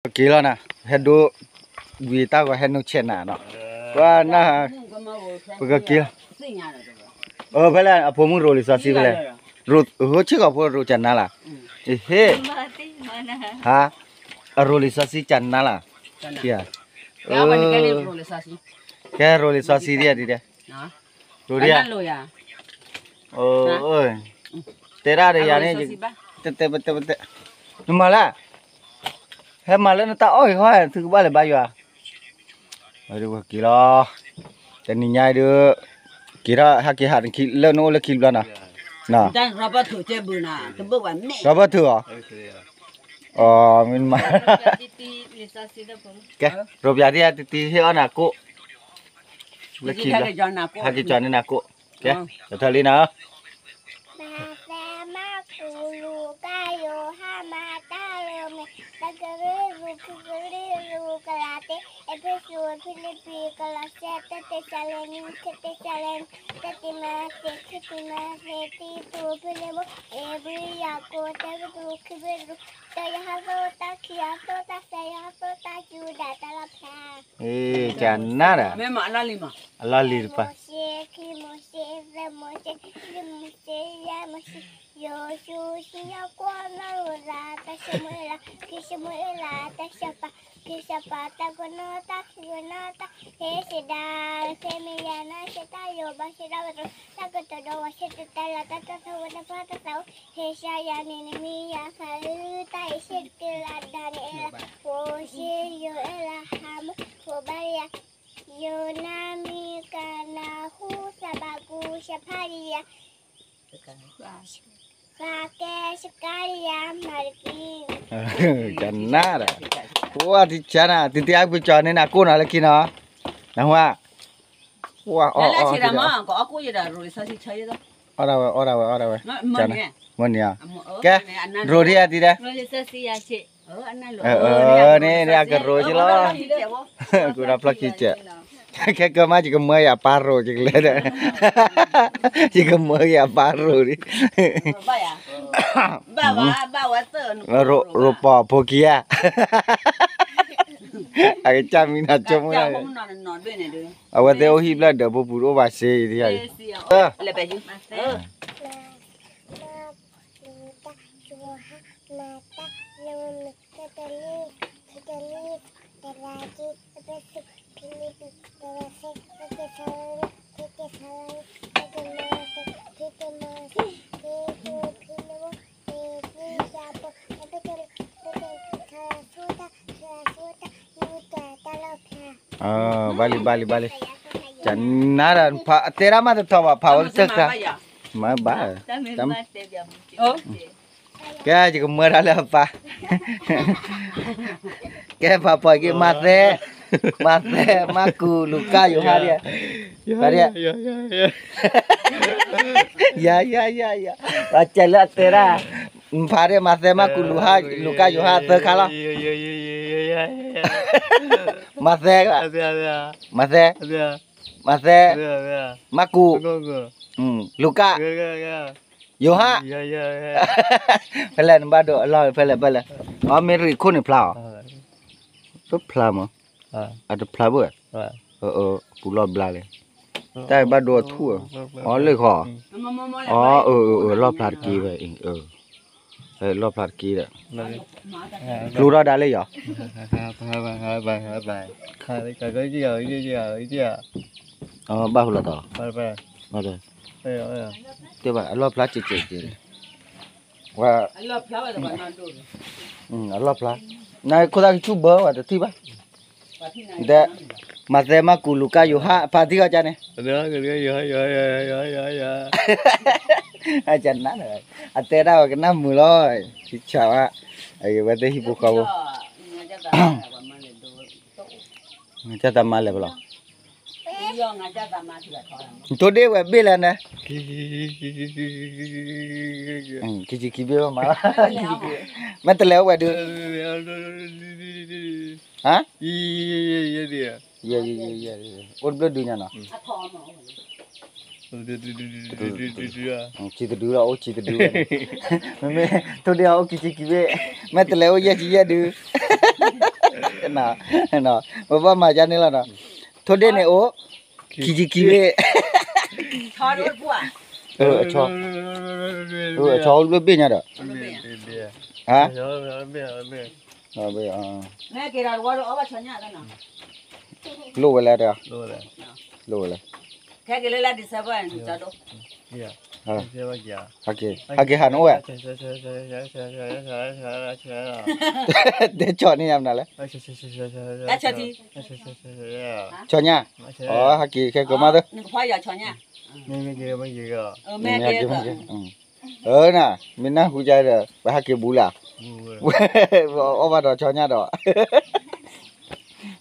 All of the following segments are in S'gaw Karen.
က့ၤလီၤနၤ, ဟဲဒိ, ဝံၤတၢ်ဂီၤဟဲနုာ်ဆဲးနၤနီၤ, ပှၤနၤ, ပကက့ၤလီၤ, အဖဲလဲၣ် အဖိမုၣ်ရိၤလံာ်စီဆှံဖဲလဲၣ်, ရိၤဆ့ၣ်ကီးဖိရိၤကနါလၢ်, ဟ့ၣ်, ဟါ, အရိၤလံာ်စီဆှံကနါလၢ်, ကဲရိၤလံာ်စီဆှံဒ်ဒ်ဒဲ, ရိၤဒ်, တဲဒၣ်ဒီးယၤန့ၣ်, တဲတဲတဲတဲ, နမၤလၢ ဟဲမၤလၢနတၢ်အီၣ်ဂ့ၤခီ သုကဘၣ်လဲၤဘါယွၤ, ဝဲက့ၤလီၤ, တနံၤညါအံၤဒုး, က့ၤထီၣ်ဟဲက့ၤဟးလၢနအိၣ်လၢခံတဘျီနီၤ, ရီဘၢၣ်ထုးအီၤ, မ့ၢ်မၤ, ကဲ, ရိပျးဒ်တံတံဟ့ၣ်အီၣ်နၤကိၣ်, လၢခံ, ဟဲက့ၤကၠီန့ၢ်နၤကိၣ်, ကဲ, ကထၢလံနၤ မၤသဲမၤကူလူၤကါယိၤဟၣ်မၤတၢ်လၢမဲာ်, တကရံၣ်လူၤ ခံကရံၣ်လူၤ ကလၤတံ, အ့းဖ့းစူး ဖံလံးပံး ကလီးစဲ တၢသ့းစၤလနံ ခံသ့းစၤလနံ, တၢတံၤမသ့း ခံတံၤမသ့း တံတူး ဖံလံးဖိ, ဧ့ၤဘြံၤ ယၤကိာ် တၢပဒူး ခံပဒူး, တၢယိၤဟၣ် သီတၢ် ခံယိၤဟၣ် သီတၢ် သၢယိၤဟၣ် သီတၢ် ယူဒၤ တၢလီၣ်ဖျါ ကနၣ်ဒီး, အလီၢ်လံၤတပၤ, မိၤၡ့ ခံမိၤၡ့ သၢမိၤၡ့ လွံၢ်မိၤၡ့ ယဲၢ်မိၤၡ့, ယိၤၡူ ဆံညါ ဃိး နီၢ်ရူၤသး သၢ ၡမူၤအ့လး ခံ ၡမူၤအ့လး တၢ စီၤပၤ ခံ စီၤပၤ တၢ ခိၣ်နၢ် တၢ ခံ ခိၣ်နၢ် တၢ ဟ့ၣ် စံးဒၤ လၢ ဖဲမ့ၢ်ယၤ နီၢ် စံးတၢ် ယိၤဘီ စံးတၢ် ဝဲတရူး တၢ်ကတိၤဒိ ဝဲ စံးတတၢ် လီၤတၢ် တၢ်သဝဲ တၢ်ဖီ တၢ်သးဝဲ ဟ့ၣ် စံးယၤန့ၣ် နမံၤယၤသးလၢ တၢ်အံၤ စံးတက့ၢ်လၢ ဒၤနံးအ့လး ဃိၤ စံး ယိၤအ့လး ဟါမူ ဃိၤ ဘါလယၤ ယိၤနါမံၤ ကနၤ ဃူ စၤဘးကူ စဖါရံယၤ ဃးကဲ စကၤရံယၤ မၤတကံ ကနၣ်ဒီး, ပှၤတံၢ်ဆါနၤ တံၢ်တံၢ်အါပကၠီန့ၢ်နၤကိၣ်နီၤလၢခံနီၤ, နဟါ, ပှၤအီၣ်အီၣ်, အီၣ်ဒၣ်ဝဲ အီၣ်ဒၣ်ဝဲ, အီၣ်ဒၣ်ဝဲ, မ့ၢ်န့ၣ်, ကဲ, ရိၤဒ်အတံၢ်ဒီး န့ၣ် န့ၣ် အကရိၤက့လီၤ, ကူဒီးဖျီၣ်ခံကဲး, ခဲကမၣ် ယကမၢယပၢ်ရိၤ ယကလဲၤဒီး, ယကမၢယပၢ်ရိၤဒ်, ရိၤပီၤဖိခံဂၤ, အကစၢ်မံနၤဆိကမိၣ်, အဝဲသ့ၣ်အိၣ်ဟံၣ်ဖျၢၣ်ဒီး ဖိပူၤတအိၣ်ဘၣ်စ့, မၤဘူတၢ် ယိၤဟၣ် မၤတၢ် လၢမဲာ် တၢတလံၤ ခံတလံၤ တလါကံ အ့းဖ့းစူး ဖံလံးပံး ကလီးစဲ တၢသ့းစၤလနံ ခံသ့းစၤလနံ တၢတံၤမသ့း ခံတံၤမသ့း တံတူး ဖံလံးဖိ ဧ့ၤဘြံၤ ယၤကိာ် တၢပဒူး တၢတံၤ သရၣ်သူတၢ် သရၣ်သူတၢ် ယူဒၤ တၢလီၣ်ဖျါ ဘၣ်လံ ဘၣ်လံ ဘၣ်လံ, ကနၣ်ဒီး တဲဒၣ်မးတထီၣ်ဘၣ် ဖးဝဲတၢ်ခါ, မၤဘၣ်, ကဲ ယကမၢတၢ်လၢအပၢ်, ကဲ ပၢ်ပှၤက့ၤ မးသဲ, မးသဲ မၢ်ကူး လူၤကၣ် ယိၤဟၣ်ဒ်, ယၤ ယၤ ယၤ ယၤ ပှၤကဲလၢအတဲဒၣ်, ဖးဒ် မးသဲ မၢ်ကူး လူၤကၣ် ယိၤဟၣ် သၢခါလီၤ, မးသဲ, မးသဲ, မးသဲ, မၢ်ကူး, လူၤကၣ်, ယိၤဟၣ်, ဖဲလဲၣ်နဘၣ်ဒိအလီၢ်ဖဲလဲၣ်ဖဲလဲၣ်, အီ မ့ၢ်ရံၣ်ခိၣ်န့ၣ်ဖျါအီၤ, တဖျါမး, အတဖျါဘၣ်, ပူၤလီၢ်ဘျါလံ, တၢ်ဘၣ်ဒိအထူၣ်, အီလၢဃီ, အီ အလီၢ်ဖျါတက့ၢ်ဝဲ, လီၢ်ဖျါတက့ၢ်ဒီး, ကျိထီၣ်ဒၣ်လၢယီၤ, ဘၣ်ဖျါတီၤ, အလီၢ်ဖျါ, နခိၣ်သၣ်ကဆူၣ်ဘၢဝဲတထံၣ်ဘၣ်, ဒီး, မးသဲ မၢ်ကူး လူၤကၣ် ယိၤဟၣ် ဖးထံဂီၢ်ကန့ၣ်, အတဲဒၣ်ဝဲကနၣ်မုာ်လီၤ, ထံဆးဝဲ, အဝဲသ့ၣ်ဟံၣ်ဖိဃီဖိ တၢ်သးမါလဲၤဖဲလဲၣ်, ထိၣ်ဒ့ၣ်ဝဲဘ့ၣ်လဲၣ်န့ၣ်, ခံဆံခံဘ့ၣ်မး, မ့ၢ်တလဲၤအိၣ်ဝဲဒုး, ဟါ, အိၣ်တဘျုးဒုးညါနီၤ, ဆံတဒုလီၤ အိၣ်ဆံတဒုဝဲ, မ့မ့ၢ်ထိၣ်ဒ့ၣ်အီၤအိၣ်ခံဆံခံဘ့ၣ်, မ့ၢ်တလဲၤအိၣ်ယဲၢ်ဆံယဲၢ်ဒုး, န, ပဘၣ်မၤကန့ၣ်လီၤနီၤ, ထိၣ်ဒ့ၣ်န့ၣ်အိၣ်, ခံဆံခံဘ့ၣ်, အ, အဆီအိၣ်ဘျၢဘ့ၣ်ညါဒီး, ဟါ, ဘ့ၣ်, လိၣ်ဝဲလဲၣ်ဒီး, လိၣ်ဝဲလဲၣ်, ဟဲက့ၤလၢလၢ December န့ၣ်, ဟဲက့ၤဟးနအိၣ်ဝဲ, တဲကၠီန့ၣ်ယမနုၤလဲၣ်, ဆီညါ, အဟဲက့ၤခဲကမၤသၢ, မ့ၢ်က့ၤ, မ့ၢ်က့ၤ, အၢန, မ့ၢ်နၢ်ဟူကဒီး ပဟဲက့ၤဘူးလၢ်, အီၣ်ဘၣ်ဒီးဆီညါဒီး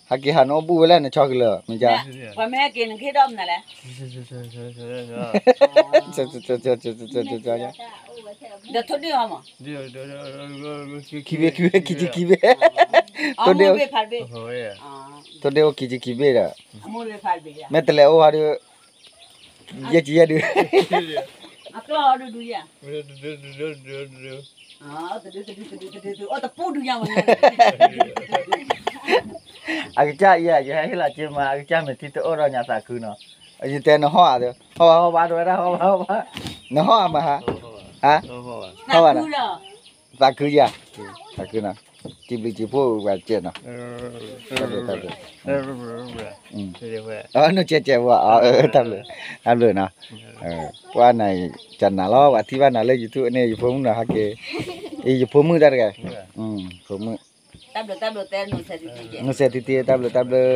ဟဲက့ၤဟးနအိၣ်ဘူးဝဲလၢနဆီကလၢာ် မ့ၢ်က, ပှၤမ့ၢ်ဟဲက့ၤနကဟ့ၣ်ဒီးမနုၤလဲၣ်, ခံဘ့ၣ်, ခံဘ့ၣ်, ခံဆံခံဘ့ၣ်, ထိၣ်ဒ့ၣ်အိၣ်ခံဆံခံဘ့ၣ်, ထိၣ်ဒ့ၣ်အိၣ်ခံဆံခံဘ့ၣ်ဒီး, မ့ၢ်တလဲၤအိၣ်ဟီဒီး, ယဲၢ်ဆံယဲၢ်ဒု, အကစၢ်အံၤ ယဟဲဟ့ၣ်လီၤက့ၤမး အကစၢ်မ့ၢ်ထံတအိၣ်ဒီးညါသးခုနီၤ, ယတဲနဟီၣ်ဧါ, ဟီၣ်ဘၣ်ဟီၣ်ဘၣ်တဝဲဒၣ်ဟီၣ်ဘၣ်ဟီၣ်ဘၣ်, နဟီၣ်ဧါမးဟါ, ဟါ, ဟီၣ်ဘၣ်နီၤ, သးခုယၤ, သးခုနီၤ, စံးဘျုးစံးဖှိၣ်ပှၤစဲးနီၤ, တၢ်ဘျုး, နကဲးကဲးဝဲ, တၢ်ဘျုး, တၢ်ဘျုးနီၤ, ပှၤနၤ, ကနၤလီၤ ပှၤထံၣ်ဘၣ်နၤလၢ YouTube န့ၣ် ယဖိမုၣ်နီၤ ဟဲက့ၤ, ယဖိမုၣ်တၢ်တဂၤ, ဖိမုၣ်, နုဆဲးတံတံ တၢ်ဘျုးတၢ်ဘျုး,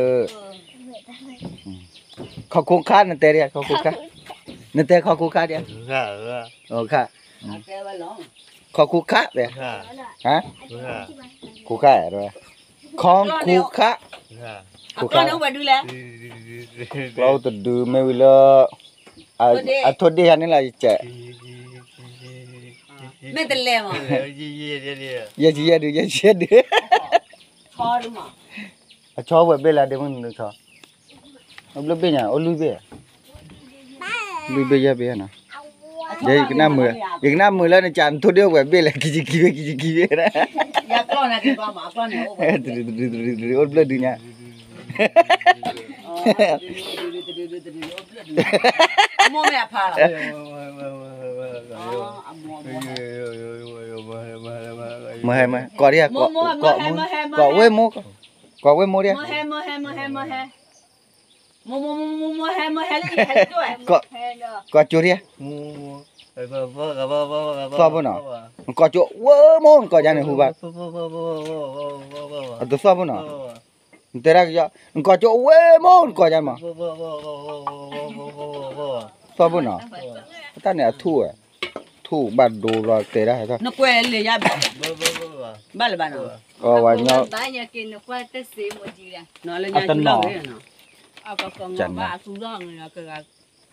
ခီခိခါ နတဲဒ် ခီခိခါ, နတဲခီခိခါဒ်, ခါ, ခီခိခါ, ခိခိခါ, ခီခိခါ, ခိခိခါ, ကျီၢ်အိၣ်တဒု မ့ၢ်ဝံၤလၢ အထိၣ်ဒ့ၣ်ဟါန့ၣ်လီၤ ယကဲး, မ့ၢ်တလဲၤမး, ယဲၢ်ဆံယဲၢ်ဒု ယဲၢ်ဆံယဲၢ်ဒု, အဆီအိၣ်ပှဲၤဘ့ၣ်လဲၣ် ဒ့မုၣ်နုဆီ, အိၣ်ဘျၢဘ့ၣ်ညါ အိၣ်လွံၢ်ဘ့ၣ်, လွံၢ်ဘ့ၣ်ယဲၢ်ဘ့ၣ်နီၤ, ယကနၣ်မုာ်, ယကနၣ်မုာ်လၢနကး နထိၣ်ဒ့ၣ်အိၣ်ပှဲၤဘ့ၣ်လဲၣ် ခံဆံခံဘ့ၣ် ခံဆံခံဘ့ၣ်, အိၣ်ဘျၢဒုညါ မဟဲမဟဲ ကိးဒံး, ကိးဝဲမိၢ်, ကိးဝဲမိၢ်ဒံး, ကိးကၠိဒံး, သီၣ်ဘိနီၤ, နကိးကၠိဝဲမိၢ် နကိးယါန့ၣ်ဟူဘၣ်, အတသီၣ်ဘိနီၤ, နတဲဒၣ်ကယီ, နကိးကၠိဝဲမိၢ် နကိးယါန့ၣ်မး, သီၣ်ဘိနီၤ, တၢ်န့ၣ်အထူၣ်ဝဲ, ထူၣ်ဘၣ်ဒိလီၤတဲဒၣ်, နကွဲးလံာ်ယါဘၣ်, ဘၣ်လၢၤဘၣ်နီၤ, အဝဲညီ, အတနီၤ, တရိးကံလီၤ, အဆီၣ်လီၤဘီလၢဖဲတန့ၢ်, ဆီၣ်လီၤ, မ့မ့ၢ်ကိးပူၤ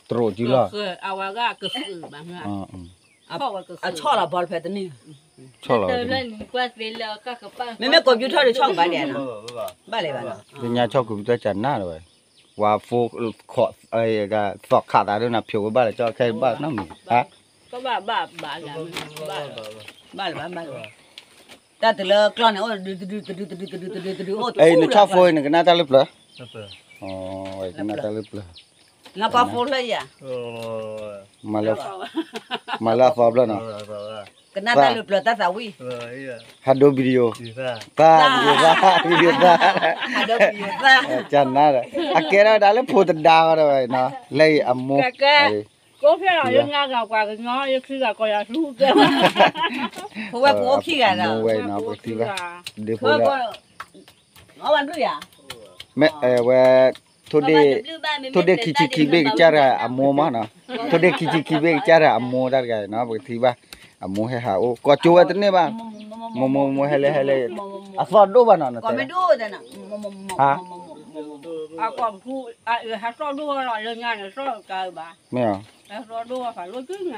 ထီၣ်ဒီးဆီၣ်ကဘၣ်ဒဲး, ဘၣ်လၢၤဘၣ်နီၤ, လၢညါဆီၣ်ကွံာ်ပတၢ်ကနၣ်လၢၤဘၣ်, ဝါဖိ, သီခးသးဒ်နၤဖျိးဝဲဘၣ်လၢၤ ကီခဲဘၣ်နီတမံၤ, ဘၣ်လၢၤဘၣ်, တၢ်တုၤလၢကျီၢ်န့ၣ် အိၣ်တဒုတဒုတဒုတဒုတဒုတဒုတဒုအိၣ်, နဆီၣ်ဖိအံၤ နကနၣ်တၢ်လၢပျၢၤ, ကနၣ်တၢ်လၢပျၢၤ, နပှၤဖိဖျၢၣ်ယၤ, မၤလၢအသီဖျၢၣ်နီၤ, ကနၣ်တၢ်လၢပျၢၤတၢ်သးဝံၣ်, ဟးဒိ video, သၣ် video သၣ် video သၣ်, ကနၣ်ဒီး အကဲထီၣ်ဝဲဒၣ်လၢဖိတဒါဃီဒီးဝဲနီၤ, လၢအံၤအမိၢ်, ကိးဖျဲၣ်လီၤ ယငါဂၤပှၤကညီ ယခံဂၤကီၢ်ယၤသူကဲ, ဖိဝဲဖိခံဂၤဒီး, ဝဲနီၤ ပကထံၣ်ဘၣ်, ဒ့ဖိလၢ, မ့ၢ်ဝဲ, ထိၣ်ဒ့ၣ်, ထိၣ်ဒ့ၣ်ခံဆံခံဘ့ၣ်ကစၢ်တဂၤအမိၢ်မးနီၤ, ထိၣ်ဒ့ၣ်ခံဆံခံဘ့ၣ်ကစၢ်တဂၤအမိၢ်တၢ်တဂၤနီၤ ပကထံၣ်ဘၣ်, အမိၢ်ဟဲဟးအိၣ် ကိးကၠိဝဲတန့ၢ်ဘၣ်, မိၢ်မိၢ်မိၢ်ဟဲလၢဟဲလၢ, အသီၣ်ဒိၣ်ဘၣ်နီၤ နတဲ, ဟါ, မ့ၢ်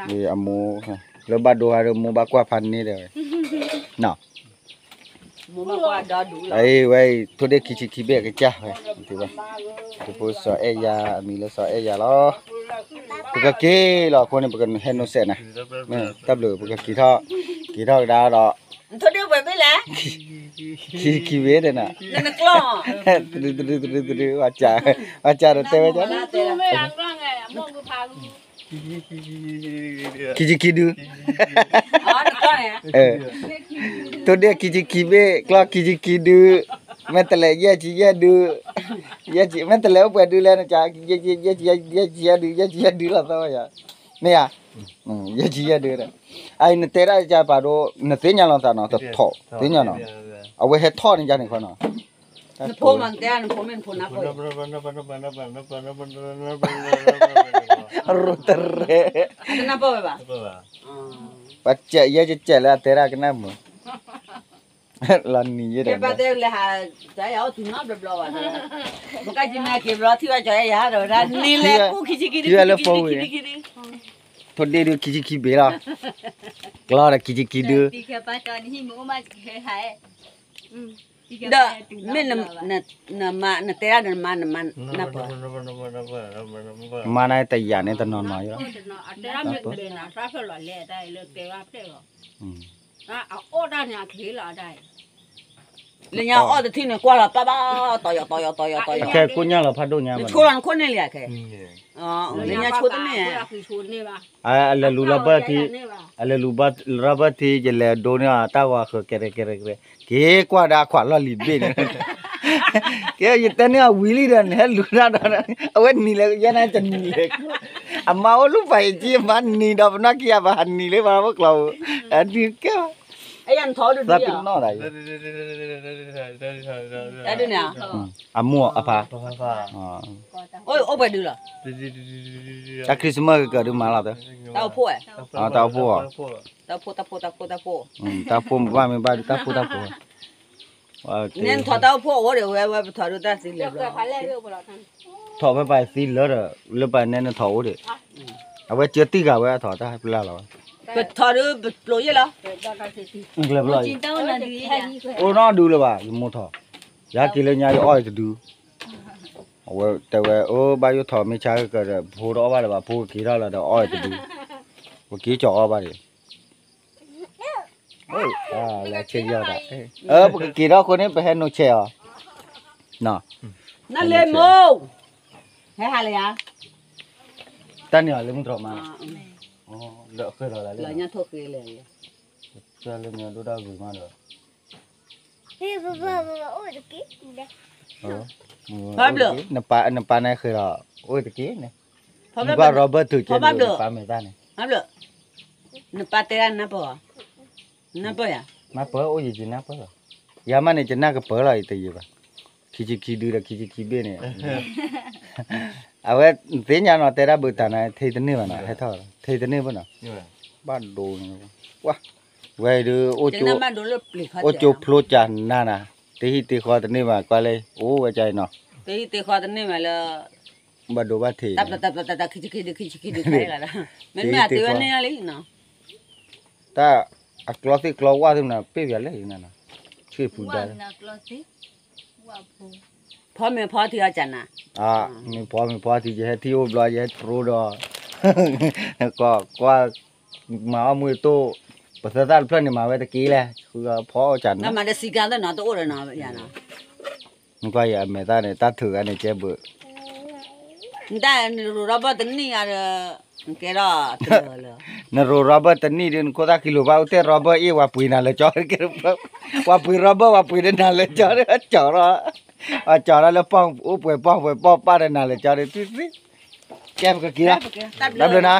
အီၤ, အမိၢ်, လၢဘၣ်ဒိဟးဒီးမိၢ်ဘၣ်ကွၢ်ဖးန့ၣ်ဒီးဝဲ, နီၤ အဝဲအံၤ ထိၣ်ဒ့ၣ်ခံဆံခံဘ့ၣ်အကစၢ်ဝဲ, ဒ့ဖိစီၤအဲၣ်ယါအမံၤလၢစီၤအဲၣ်ယါလီၤ, ပကက့ၤလီၤအဃိန့ၣ် ပကဟဲနိးစဲးနၤ, တၢ်ဘျုး ပကက့ၤထီၣ်, က့ၤထီၣ်ကဒါဒီး, ထိၣ်ဒ့ၣ်ပှဲၤဘ့ၣ်လဲၣ် ခံဆံခံဘ့ၣ်ဒီးနီၤ, တဒုတဒုတဒုတဒု, ဝဲစးဒီးတဲဝဲ, ခံဆံခံဒု, ထိၣ်ဒ့ၣ်ခံဆံခံဘ့ၣ်, ကျီၢ်ခံဆံခံဒု, မဲာ်တဲးလဲးယဲၢ်ဆံယဲၢ်ဒု, ယဲၢ်ဆံ, မဲာ်တဲးလဲးအိၣ်ပှဲၤဒုလဲၣ်, ယဲၢ်ဆံယဲၢ်ဒု, ယဲၢ်ဆံယဲၢ်ဒုလီၤသီယၤ, မ့ၢ်ဧါ, ယဲၢ်ဆံယဲၢ်ဒုဒီး, အအံၤနတဲဒၣ်ကပာ်ဒိၣ်, နသ့ၣ်ညါလီၤသးနီၤ, တထီၣ်, သ့ၣ်ညါနီၤ, အဝဲဟဲထီၣ်န့ၣ်ယၤန့ၣ်ခီနီၤ, နဖိမ့ၢ်တဲနဖိမ့ၢ်နဖိနၢ်ပၢၢ်, ရိတရဲ, ပှၤစဲးယဲၢ်ကစဲးလၢအတဲဒၣ်ကနၣ်မုာ်, လီၤနံၤယဲၢ်ဒီး, တဲလၢဟး, တၢ်ယၤအိၣ်တုၤနီတဘျီဘျီဘၣ်, ပကစံးမ့ၢ်က့ၤဘျီထံၣ်ဘၣ်ကီယၤဒီး ဝဲဒၣ်နံၤလဲၤကူၣ်ခံဆံခံဒု, ခံဆံခံဒု, ထိၣ်ဒ့ၣ်ဒုခံဆံခံဘ့ၣ်လီၤ, ကျီၢ်ဒီးခံဆံခံဒု, ဒီး, မ့ၢ်နမါ, နတဲဒၣ်နမါ, နမါနၢ်ပၢၢ်, မါန့ၣ်တယာ်န့ၣ်တနီၤနီၤ, လၢညါအီၣ်တထံၣ်န့ၣ် ကွၢ်လီၤပၢ်ဘၣ်, တီၤယီၤတီၤယီၤတီၤယီၤ, နဆိလီၤနခိၣ်န့ၣ်လံခဲ, လၢညါဆိတန့ၢ်, အလဲၤလူၤလီၤဘၢၣ်ထံ, အလဲၤလူၤဘၢၣ်ထံ ယလဲၤဒိးန့ၢ်အီၤတၢ်ဂီၤဃၢၤကဲကဲကဲ, က့ၤကွၢ်ဒၣ်ခွးလီၢ်လံၤဘ့ၣ်န့ၣ်, ကဲယတဲန့ၢ်အီၤဝံၤလံဒီး နဟဲလူၤတၢ်ဒီး, အဝဲနံၤလဲၤယဲၢ်နၤတနံၤလဲၤ, အမါအိၣ်လူၤဖးယံၤကံ အမါနံၤဒီးပနီၢ်ခံဂၤဘၣ်ဟးနံၤလၢပှၤဖိကျိာ်, အဒုကဲ, သးပ့ၤနီၣ်ဒၣ်ယဲ, အမိၢ်အဖါ, အိၣ်ပှဲၤဒုလီၤ, တၢ် Christmas ကကၢၤဒုမၤလီၤ, တၢ်အိၣ်ဖှိၣ်, တၢ်အိၣ်ဖှိၣ်, တၢ်အိၣ်ဖှိၣ်, တၢ်အိၣ်ဖှိၣ်, တၢ်အိၣ်ဖှိၣ်, တၢ်အိၣ်ဖှိၣ်မ့ၢ်ဘၣ်မ့ၢ်ဘၣ်ဒု တၢ်အိၣ်ဖှိၣ်တၢ်အိၣ်ဖှိၣ်, နထီၣ်တၢ်အိၣ်ဖှိၣ်အိၣ်ဒီး ဝဲဝဲပထီၣ်ဒိၣ်တၢ်သံလၢာ်ဘျီ, ထီၣ်ဖဲပှၤသံလၢာ်ဒီး လၢပှၤနဲနထီၣ်အိၣ်ဒီး, အဝဲကၢတံၢ်ဂၤဝဲအထီၣ်တၢ်ပျၢ်လီၤဝဲ, ပထီၣ်ဒုပျိယဲၢ်လီၤ, အိၣ်နီၢ်ဒုလၢၤဘၣ် ယမိၢ်ထီၣ်, ယဟဲက့ၤလၢညါယအီၣ်အံၤတဒု, အဝဲတဲဝဲ အိၣ်ဘၣ်ယိၣ်ထီၣ်မ့ၢ်ဆါကၢၤဒီး ဖိတအီၣ်ဘၣ်လၢၤဘၣ် ဖိကက့ၤထီၣ်လီၤဒီးအီၣ်အံၤတဒု, ပက့ၤကီၤအီၣ်ဘၣ်ဒံး လၢဆ့ကယီၢ်ဒၣ်, ပကက့ၤထီၣ်အဃိန့ၣ် ပဟဲနိၣ်ဆဲးအီၤ, နလဲၤမိၢ်, ဟဲဟးလၢယၤ, တၢ်န့ၣ်အီၤလၢမုၢ်တြီၤမး, လၢအဃဲလီၤလၢ, လၢညါထိၣ်ဃဲလဲၣ်, လၢညါဒိၣ်ဒၣ်ဂုၤမးဒီး, နပၢ်န့ၣ်ဃဲလီၤ, အိၣ်တက့ၢ်န့ၣ်, နပၢ် Robert ထုးကဲန့ၣ် နပၢ်မဲာ်သၣ်န့ၣ်, နပၢ်တဲဒၣ်နၢ်ပၢၢ်, နၢ်ပၢၢ်ယၤ, နၢ်ပၢၢ်အိၣ်ယံၤယံၤနၢ်ပၢၢ်လီၤ, ယၤမးန့ၣ် ယနၢ်ကပၢၢ်လီၤ ယတယံၤဘၣ်, ခံဆံခံဒုဒီးခံဆံခံဘ့ၣ်န့ၣ်, အဝဲသ့ၣ်ညါနီၤ တဲဒၣ်ဘုးတၢ်နၤ ထံတန့ၢ်ဘၣ်နီၤ ဟဲထီၣ်, ထံတန့ၢ်ဘၣ်နီၤ, ဘၣ်ဒိန့ၣ်, ဝဲဒုး, အိၣ်ကၠိဖျိကၢ်နၤနၤ, တဟံၣ်တဃီတန့ၢ်ဘၣ် ကွၢ်လၢ, အိၣ်ဝဲကၢ်အံၤနီၤ, တဟံၣ်တဃီတန့ၢ်ဘၣ်လၢ, ဘၣ်ဒိဘၣ်ထံး, တၢ်, မ့မ့ၢ်အတ့ဝဲန့ၣ်လံနီၤ, တၢ်, အကျီသ့ၣ်ကျီဝၣ်သ့ၣ်မနၤ ပ့ၢ်ပၠးလဲၣ်, ဆ့ၣ်ပူၤဒါ ဖီမ့ၤဖီထံအီၤကနၤ, မ့ၤဖီမ့ၤဖီထံ ယဟဲထံၣ်အိၣ်ဘျီ ယဟဲတြိဒီး, ကွၢ်, မၤအီၣ်မူတိၢ်, ပသၢသၣ်တဖျၢၣ်န့ၣ် မၤဝဲတက့ၢ်လဲၣ်, ဃုဖီအီၣ်ကနၤ, နကွၢ်ယမဲာ်သၣ်န့ၣ် တၢ်ထုးဂၤန့ၣ် ကဲဘုး, နတၢ်နရိၤ Robert တနံၣ်အံၤဒီး, နကဲထီၣ်တလၢာ်လၢ, နရိၤ Robert တနံၣ်ဒီး နခိၣ်သၣ်ခံလိာ်ဘၣ် အိၣ်တဲ Robert အ့ၣ် ဝၤပှ့ၤနၤလၢကၠီ, ဝၤပှ့ၤ Robert ဝၤပှ့ၤဒီးနၤလၢကၠီ, ကၠီထီၣ်, ကၠီထီၣ်လၢပီၢ်အိၣ်ပှဲၤပီၢ်ပှဲၤပီၢ်ပၢ်ဒီးနၤလၢကၠီဒီး, ကဲပကက့ၤလီၤ, တၢ်ဘျုးနၤ,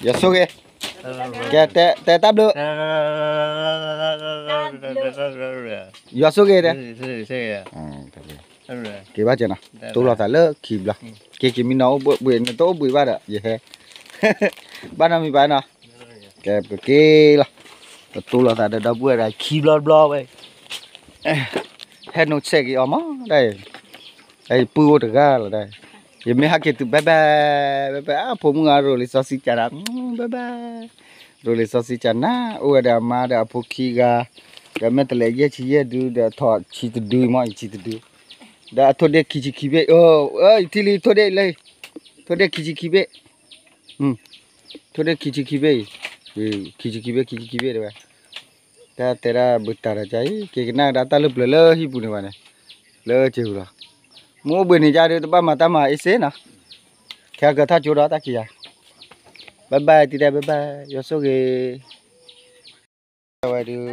ယဆိၣ်ဂ့ၤ, ကဲ, တဲတၢ်ဘျုး, ယွၤဆိၣ်ဂ့ၤတဲ က့ၤဘၣ်ကဲနီၤ, တိၢ်လိာ်သးလၢခံဘျီ, က့ၤက့ၤမံနီၤအိၣ်ဘှံး နတအိၣ်ဘှံးဘၣ်ဒီး ယဟဲ, ဘၣ်နီတမံၤဘၣ်နီၤ, ကဲပက့ၤလီၤ, ပတိၢ်လိာ်သးဒီးဒီပုၢ်ဝဲၢ်ဒီးခံဘျီတဘျီဝဲ, ဟဲနိၣ်ဆဲးက့ၤအီၤမးဒၣ်, ယပုၢ်အိၣ်တဂၤလီၤဒၣ်, ယမ့ၢ်ဟဲက့ၤတုၤ bye bye, bye bye, အဖိမုၣ်ဂၤရိၤလံာ်စီဆှံကနၤ, bye bye, ရိၤလံာ်စီဆှံကနၤ, အိၣ်ဝဲဒီးအမါဒီးအဖိခံဂၤ, ဒီးမဲာ်တဲးလဲးယဲၢ်ဆံယဲၢ်ဒု ဒီးထီၣ်ဆံတဒုမး ယဆံတဒု, ဒီးအထိၣ်ဒ့ၣ်ခံဆံခံဘ့ၣ်, ယထံၣ်လံထိၣ်ဒ့ၣ်လၢ, ထိၣ်ဒ့ၣ်ခံဆံခံဘ့ၣ်, ထိၣ်ဒ့ၣ်ခံဆံခံဘ့ၣ်အံၤ, ခံဆံခံဘ့ၣ် ခံဆံခံဘ့ၣ်တဲဝဲ, တၢ်တဲဒၣ်ဘုတၢ်ဒီးကါအံၤ က့ၤကနၣ်ကဒါတၢ်လၢပျၢၤလၢဟံၣ်ပူၤန့ၣ်ဘၣ်န့ၣ်, လၢစ့ၢ်ပူၤလီၤ. မ့ၢ်အိၣ်ဘှံးနံၤကါဒီး တဘၣ်မၤတၢ်မၤအ့စ့နီၤ, ခဲကထီၣ်ကၠိဒီးတၢ်ခံဂၤ, bye bye တံၤတဲ bye bye ယွၤဆိၣ်ဂ့ၤ, ဝဲဒုး,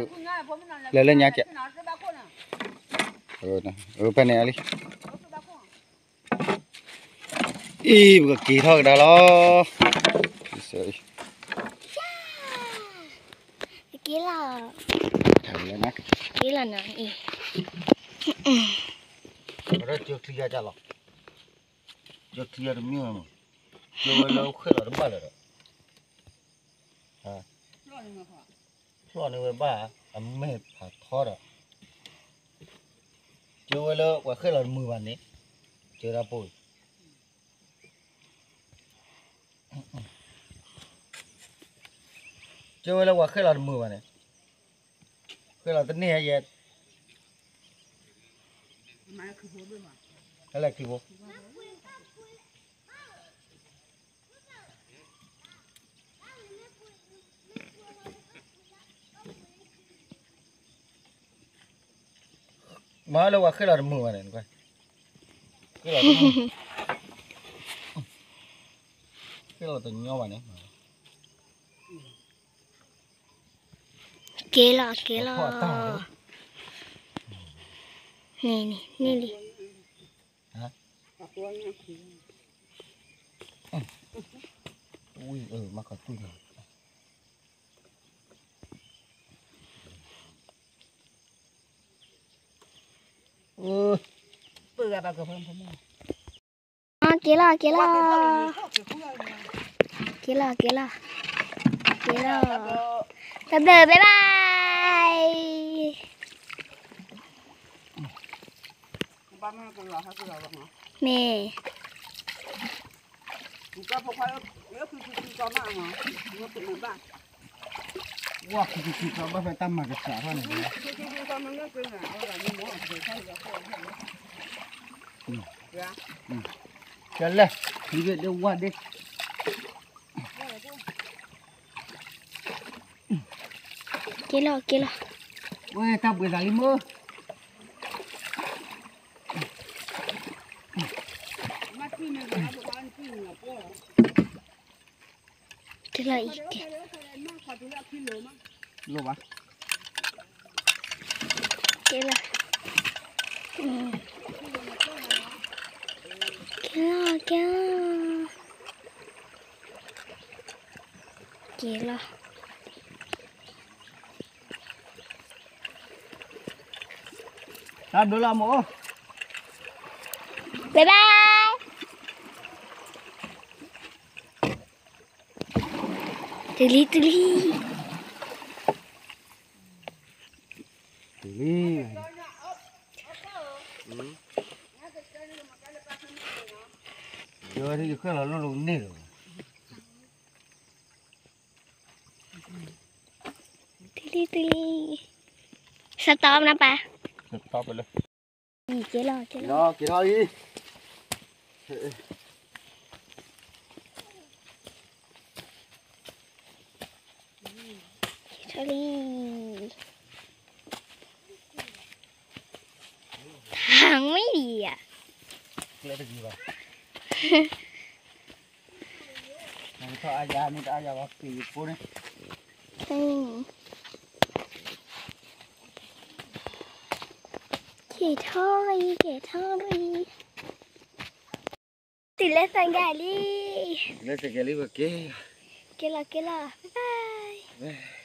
လဲၤလၢညါကဲး, ဖဲန့ၣ်လံ အံၤ ပကက့ၤထီၣ်ကဒါလီၤ. က့ၤလီၤ, က့ၤလီၤနီၤအံၤ, ကၠိချံယါကလီၤ, ကၠိချံယါတမ့ၢ်ဝဲမး, ကၠိဝဲလၢဃဲၣ်လီၤတဘၣ်လၢၤဒီး ဖျီၣ်န့ၢ်ဝဲဘၣ်, အမဲာ်ဖးထီဒီး, ကၠိဝဲလၢပှၤဃဲၣ်လီၤတမုာ်ဘၣ်န့ၣ်, ကၠိဒၣ်ပိၢ်, ကၠိဝဲလၢပှၤဃဲၣ်လီၤတမုာ်ဘၣ်န့ၣ်, ဃဲၣ်လီၤတန့ၢ်ယဲ, ဟဲလဲၤခံဖိ မၤလၢပှၤဃဲၣ်လီၤတမုာ်ဘၣ်န့ၣ်, ဃဲၣ်လီၤတမုာ်, ဃဲၣ်လီၤတညီဘၣ်န့ၣ်, က့ၤလီၤ က့ၤလီၤ, န့ၣ်န့ၣ်န့ၣ်လံ, မၤခီၣ်တူၢ်န့ၣ် က့ၤလီၤ က့ၤလီၤ, က့ၤလီၤ က့ၤလီၤ, က့ၤလီၤ, တဘျီ bye bye, မ့ၢ် ဝါ ခံခံခံ ဘၣ်ဖဲတၢ်မၤကစၢ်ထီၣ်န့ၣ်, ကလဲၣ်, ဒ့ဝါဒ့, က့ၤလီၤ က့ၤလီၤ, ဝဲတၢ်ဘှံးသးလံမ့ၢ် ကဲလီၤအံၤ, လိၣ်ဘၣ်, ကဲလီၤ, ကဲလီၤ, ကဲလီၤ, ကဲလီၤ. တၢ်ဒိလၢမအိၣ်, bye bye, တုၤလံ တုၤလံ, တုၤလံ, ယဃဲၣ်လီၤလိၣ်လိၣ်န့ၣ်လီၤ. တုၤလံ တုၤလံ, စးတီပနပၢ်, စးတီပလၢ, က့ၤလီၤ က့ၤလီၤ, က့ၤထီၣ်လံ, က့ၤထီၣ်လံ, ထါမ့ၢ်ဒံးဧါ, ကျဲတဂ့ၤဘၣ်. နကထီၣ်အါယၤ မ့ၢ်တအါယၤဘၣ် ပ့ၤယဖိန့ၣ်, က့ၤထီၣ်ရံၣ် က့ၤထီၣ်ရံၣ်, တုၤလၢသၢကါလံ, လၢသၢကါလံ ပက့ၤ, က့ၤလီၤ က့ၤလီၤ bye bye.